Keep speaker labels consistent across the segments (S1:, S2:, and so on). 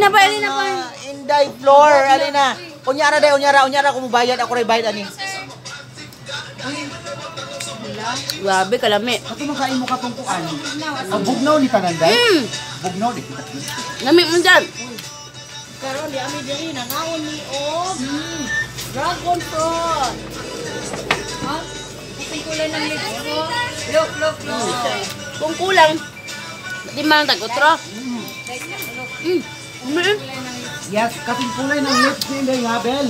S1: na ba, alin na ba?
S2: Ah, Inday Floor, alin na. Unyara day, unyara, unyara kung mubayad ako ray bayad ani.
S1: Grabe, kalami.
S2: Kato man kain mo katong kuan. Ang bugnaw ni tanan day. Bugnaw ni kita.
S1: Lami mo dyan.
S3: Karon di ami diri nangaon ni og dragon fruit.
S4: Ha? Kasing kulay ng lips ko. Look, look, look.
S1: Kung kulang, di man tag-utro.
S2: Yes, kasing kulay ng lips ni Inday Ngabel.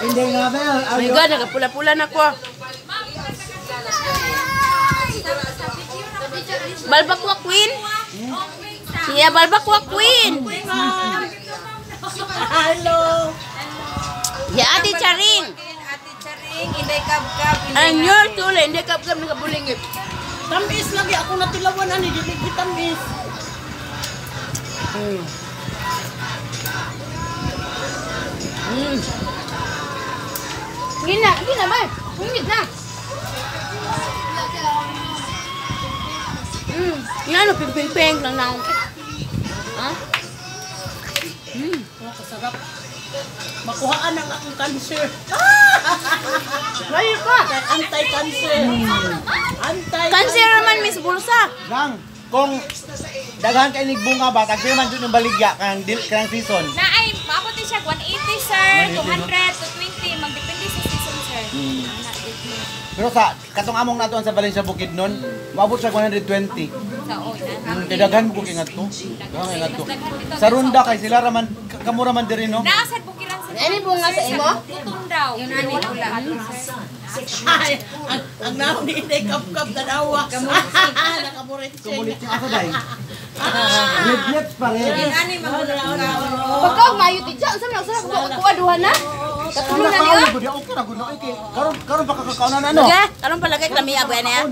S2: Inday Ngabel,
S1: Oh my God, nagapula-pula na ko. Balbakwa Queen? Siya, Balbakwa Queen!
S3: Hello.
S1: Ya, Ate Charing!
S4: Ate Charing, Inday Kabkab.
S1: And your tulay, hindi ka pa nakabulingit.
S3: Tamis lagi ako natilawan ani dili gid tamis.
S1: Gina, gina ba? Hingit na. Nga no, ping-ping-ping lang na. Ha?
S3: Oh, kasarap. Makuhaan ang akong cancer.
S1: Layo pa.
S3: Anti-cancer. Anti
S1: Cancer naman, Miss Bulsa.
S2: Gang, kung daghan kay nig bunga ba, tagpila man jud ng baligya kanang dil kanang season.
S4: Na ay, maabot din siya 180 sir, 200, 220, magdepende sa season sir.
S2: Pero sa katong among natuan sa Valencia Bukid nun, maabot siya 120.
S4: Sa oy na.
S2: Kay daghan mo kay ngadto. Daghan kay ngadto. Sa runda kay sila raman kamura man diri no.
S4: Naa sa bukiran sa
S1: Ano bunga sa imo?
S4: Putong daw. Yun ani pula.
S3: Ay, ang naon ni Inday Kabkab tanawa. Nakamurit siya.
S2: Kumulit yung asa day. Red lips pa rin.
S4: Ani
S1: Pagka mayo ti dyan, saan na saan ko kuha duha na? Katulo na niya.
S2: Gud okay ra gud no kay karon karon pa kakakaonan ano.
S1: Lagi, karon palagay kami abo na ya.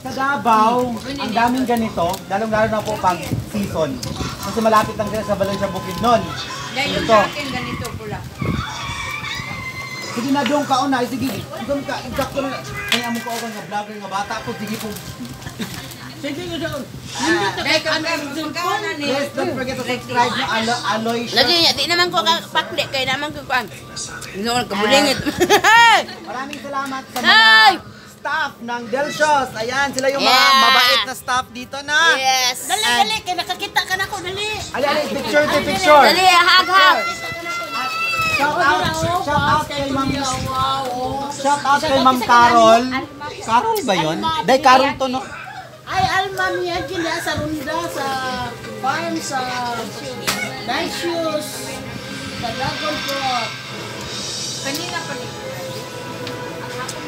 S2: Sa Davao, ang daming ganito, lalong-lalo na po pag season. Kasi malapit lang sila sa Valencia Bukid nun.
S4: Dahil yung
S2: Ito.
S4: sa akin ganito pula.
S2: Sige na dong kaon na, sige. Dong ka, sakto na. Kaya mo ko nga vlogger nga bata ko sige po.
S3: Sige ko doon. Hindi ka
S4: Dahil
S3: kay ano
S4: kapag
S3: ang
S4: pagkaon na ni.
S2: Please don't forget to subscribe na Alo Aloy
S1: Lagi niya, di naman ko kapakli kay naman ko kuan. Ginoo kabulingit.
S2: Maraming salamat sa mga
S1: Hey!
S2: staff ng Delcious. Ayan, sila yung mga
S1: Yeah.
S2: mabait na staff dito na.
S1: Yes.
S3: Dali, dali. Kay nakakita ka na ko, dali.
S2: Ali, ali, picture to picture.
S1: Dali, hag hag.
S2: Shout out kay Ma'am
S3: Wow, oh.
S2: Shout out kay Ma'am Carol. Carol ba 'yon? Dai Carol to no.
S3: Ay, Alma niya gina sa runda, sa farm, sa nice shoes, sa dragon fruit.
S4: Kanina pa ni.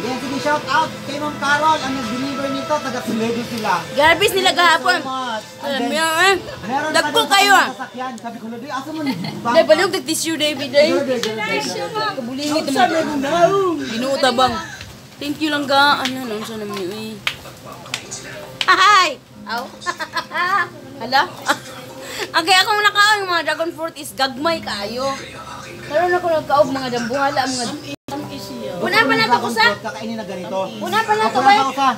S2: Yan, sige, shout out kay Ma'am Carol. Ang nag-deliver nito, taga Toledo sila.
S1: Garbis nila gahapon.
S2: So much. And then,
S1: Alam
S2: meron pa
S1: Dagko
S2: dun sa
S1: kayo ah.
S2: kanilang sasakyan. Sabi ko, Lodi, asa man?
S1: Dai balog tag tissue David day. Kabulingit
S3: Sa
S1: mo.
S3: nagunaw.
S1: Ginoo tabang. Thank you lang ga. Ano ano sa naman eh. Hi. Aw. Hala. Ang kaya akong nakaon yung mga dragon fruit is gagmay kaayo. Karon ako nagkaog mga dambuhala mga Una pa na to kusa.
S2: Kakainin na ganito.
S1: Una pa na to
S2: Una
S1: bay.
S2: pa usa.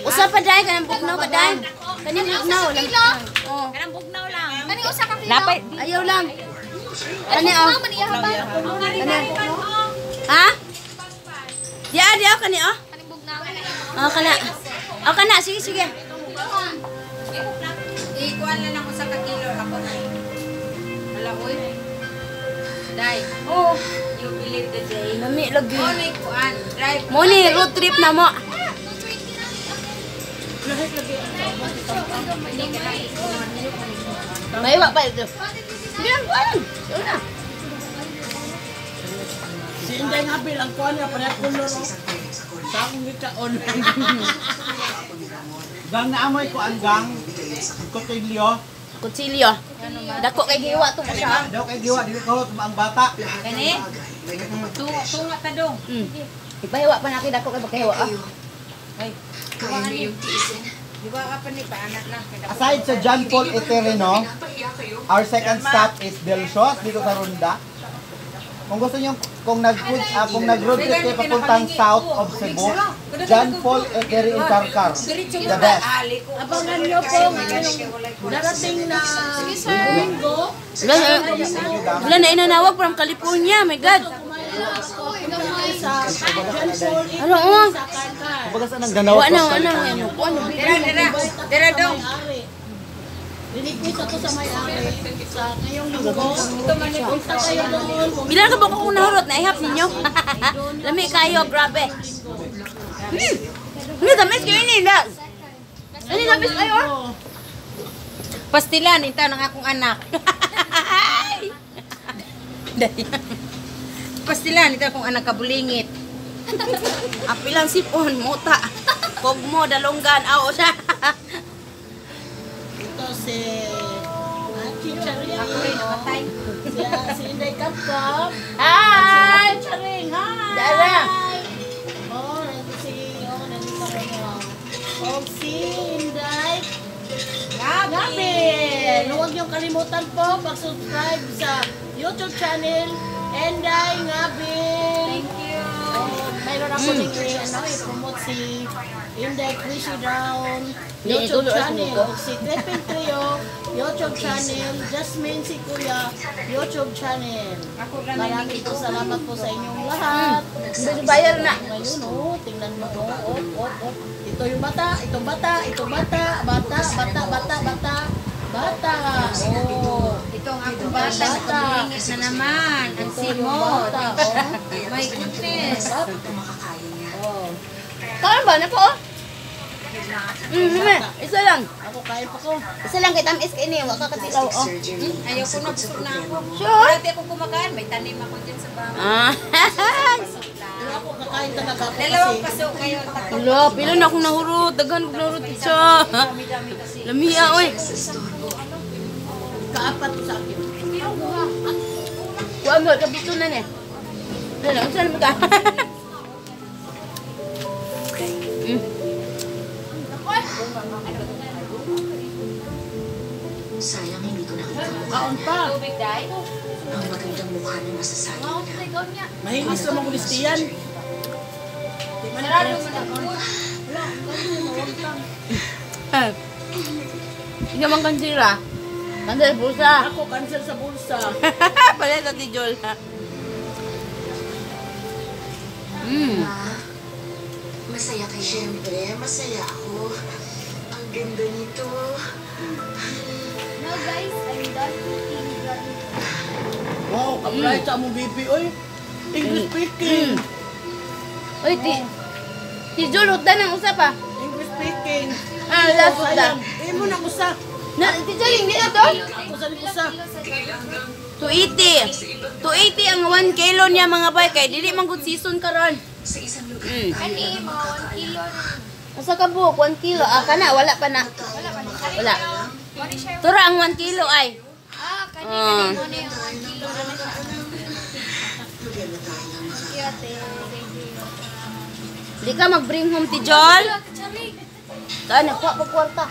S1: Usa pa dai kanang bugnaw ka dai. Kaning bugnaw lang. Oh.
S4: Kanang bugnaw lang.
S5: Kani usa ka kilo.
S4: Napay
S1: Ayaw lang. Kani oh.
S5: Man iya ba?
S1: Kani. Ha? Diya diya kani oh.
S5: Kaning bugnaw.
S1: Oh kana. Oh kana sige sige.
S4: Ikuan lang ako sa kakilo ako na. Hala oy. Dai,
S1: Oh,
S4: you believe the day.
S1: lami lagi.
S4: Mo ni kuan, drive.
S1: Mo ni road trip na mo. May wa pa ito. Bilang kuan. Una.
S3: Si Inday Ngabil, ang kuha niya, pareha kulor. oh. Sa akong gikaon.
S2: Gang naamoy ko ang gang. Kutilyo.
S1: Kutsilyo. Dako kay giwa to mo siya.
S2: Daw kay giwa dili ko ang bata.
S4: Kani? Tunga ta dong.
S1: Ipahiwa pa na kay dako kay pagkahiwa ah.
S4: Ay, kuan ni. Di ba ka pa ni paanak lang kay dako.
S2: Aside sa John Paul Eterino, our second stop is Delcious dito sa Ronda. Kung gusto niyo kung nag kung nag road trip kayo papuntang south of Cebu, John Paul Etery in Carcar. The best.
S3: Abangan niyo po ngayong darating na linggo.
S1: Wala, wala na inanawag from California. My God.
S3: Sa John Paul
S1: Ano, oh.
S3: sa Karkar.
S2: Kumbaga saan ang ganawa
S1: Wala na, wala na. Ano,
S4: Dira, dira. Dira dong.
S3: May-ari. Request ako sa may-ari sa ngayong linggo. Punta kayo doon.
S1: Pila ka ba kung nahurot? Naihap ninyo? Lami kayo, grabe. Ano, tamis kayo ni na. Ano, tamis kayo? Ah?
S4: Pastilan, ito ng akong anak. Pastilan, ito akong anak kabulingit.
S1: Apilang sipon, muta. Kogmo, dalonggan, aw siya.
S3: Ito si Ate Charing.
S4: Ako rin, nakatay.
S3: Si Inday Kapkap.
S1: Hi!
S3: Ate Charing, hi!
S1: Dara.
S3: Oh, nandito si, oh, nandito ko na. Oh, si Inday
S4: Gabi!
S3: Gabi! Huwag niyong kalimutan po mag-subscribe sa YouTube channel Enday Ngabi.
S4: Thank you.
S3: Oh, mayroon ako ding ano, i-promote si Inday Chrissy Brown
S1: Hindi,
S3: YouTube
S1: ituloy ako
S3: channel,
S1: nito.
S3: si Trepin Trio YouTube channel, Jasmine si Kuya YouTube channel.
S4: Ako lang
S3: Maraming po salamat po sa inyong lahat.
S1: Bayar na.
S3: Ngayon, oh, tingnan mo, oh, oh, oh, oh. Ito yung bata, itong bata, itong bata, bata, bata, bata, bata, bata. Oh,
S4: Ito ang akong bata, nakabulingit na naman. Ang
S3: ito yung
S4: simot.
S3: bata, oh.
S4: My goodness.
S3: Oh.
S1: Kaon ba na po? Oh? Meme, isa lang.
S3: Ako, kain pa ko.
S1: Isa lang kay tamis kay ni, wa ka katilaw oh.
S4: Ayaw ko na, busog na ako.
S1: Sure?
S4: Dati ako kumakain, may tanim ako dyan sa bahay.
S1: Ah.
S4: Pasok lang.
S3: Pero ako, kakain talaga ako
S4: Dalawang
S3: kasi.
S4: paso ngayon. Tatlo.
S1: Wala, pila na akong nahurot. Daghan kong nahurot siya.
S4: Dami-dami kasi.
S1: Lamia oy.
S3: Kaapat ko sa akin.
S1: Wa mo kabito na ni. Wala, unsa naman ka?
S5: Sayang hindi ko nakita ang mukha
S3: Kaon
S5: niya.
S3: pa.
S4: Tubig, day.
S5: Ang magandang mukha na masasayang na.
S3: Mahinis naman ko listiyan. Di man
S4: Sarado mo na po.
S1: Eh. Hindi man kansira. Kansel bulsa.
S3: Ako, cancel sa bulsa.
S1: Pala sa ti Jol.
S5: Ma, masaya kayo. Siyempre, masaya ako. Ang ganda nito.
S6: Now guys, I'm done eating dragon.
S3: Wow, kabright sa among baby, oy. English speaking.
S1: Oy, ti Ti Jol, hutdan ang usap ah.
S3: English speaking.
S1: Ah, last hutdan.
S3: Sayang. Eh mo na usa.
S1: Na, ti Jol, hindi na to?
S3: Ako sa usa.
S1: 280. 280 ang 1 kilo niya mga bay kay dili man gud season karon.
S5: Sa isang lugar,
S6: Ani, mga 1 kilo na.
S1: Asa ka buok 1 kilo? Ah, kana wala pa na. Wala. Tura ang 1 kilo ay.
S6: Ah, kani,
S1: Ah.
S6: kani, mo na yung 1 kilo na siya.
S5: lugar na tayo ng
S6: Thank you, ate. Thank you.
S1: Di ka mag-bring home ti Jol.
S6: Charing.
S1: Saan nakuha pa kwarta?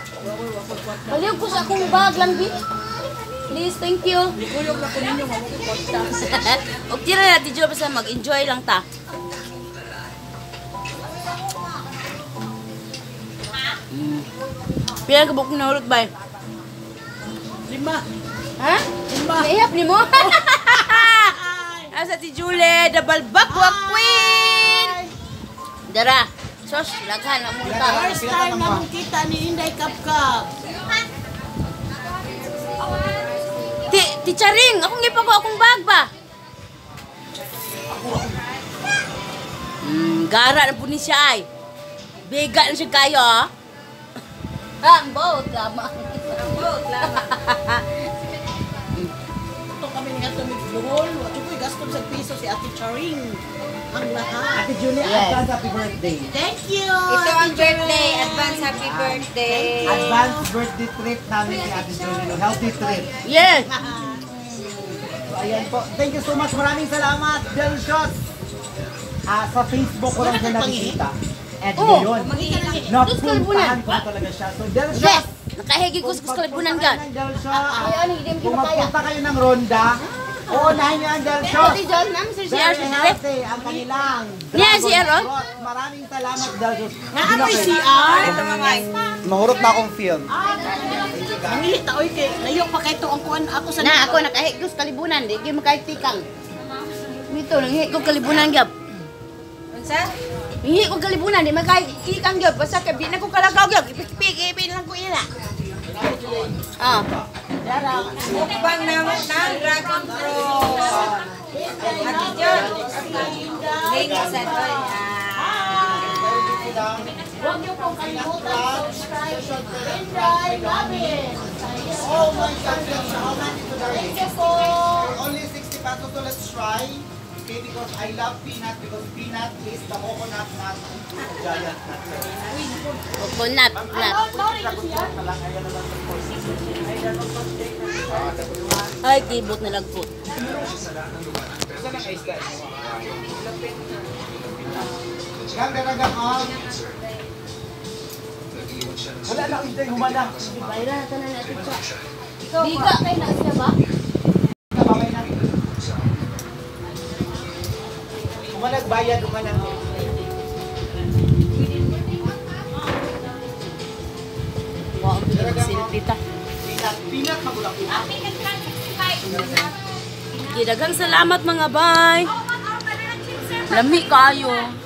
S1: Baliw ko sa akong bag lang bi. Please, thank you.
S3: Nikuyog na ko ninyo, wala ko kwarta.
S1: Og tira na ti Jol basta mag-enjoy lang ta. Pila ka buok nahulot bay?
S3: Lima.
S1: Ha?
S3: Lima.
S1: Naihap ni mo? Asa ti Julie, the Balbakwa Queen! Dara, sos, laghan ang mong tao.
S3: First time na mong kita ni Inday Kapkap.
S1: Ti, ti Charing, akong gipang ko akong bag ba? Gara na po ni siya ay. Biga na siya kayo ah. Ah, ang boat lamang.
S4: Ang boat, lamang.
S3: Ito kami nga tumig Bohol. Wa ko gaston sa piso si Ate Charing. Ang lahat.
S2: Ate Julie, advance happy birthday.
S3: Thank you.
S4: Ito ang
S3: Ate
S4: birthday.
S3: Charing.
S4: Advance happy birthday.
S2: Advance birthday trip namin ni Ate Julie. no? Healthy trip.
S1: Yes!
S2: So, ayan po. Thank you so much. Maraming salamat. Delicious. Ah, sa Facebook ko lang siya nakikita. And
S1: Oh,
S2: ngayon, napuntahan ko talaga siya. So, Delicious.
S1: Yes! Nakahigi ko sa kalibunan
S2: Kung
S1: gan.
S2: pagpunta kayo ng Delicious,
S1: Ay, ano, hindi mo
S2: kung
S1: kaya.
S2: magpunta kayo ng Ronda, Uunahin niyo ang Delicious.
S1: Ate John, nang sir CR
S2: Very
S1: sa dire.
S2: healthy ang kanilang
S1: Niya,
S2: dragon
S1: CR, oh.
S2: fruit. Maraming salamat, Delicious.
S3: Naamoy CR.
S2: Mahurot na akong film.
S3: Ang ta oy kay layo pa kay to ang kuan ako sa
S1: Na ako nakahigos kalibunan, di gyud makahigtikang. Mito nang higos kalibunan gyud.
S4: Unsa?
S1: Hingi ko kalibunan, di makahigtikang gyud basta kay di na ko kalagaw gyud. Ipik-ipik lang ko ila. Ah.
S4: Mukbang naman ng dragon fruit. Ate John. Lingi sa doy. Ah.
S3: Huwag niyo pong kalimutan subscribe. Inday Gabin.
S2: Oh my God, how much is it?
S3: Thank you po.
S2: For only 60 pesos, so let's try. Okay, because I love peanut because peanut is the coconut nut, giant nut.
S1: Coconut nut. Ay, kibot na lagpot.
S2: Gang, gang, gang, oh. Wala na, hindi, humana.
S1: Bayra na tanan natin siya. Biga kay na siya ba?
S2: Babay na. Humanag bayad, humanag.
S1: Wow, silpi ta.
S2: Peanut, peanut, magulang.
S1: Gidaghang salamat mga bay. Lami kaayo.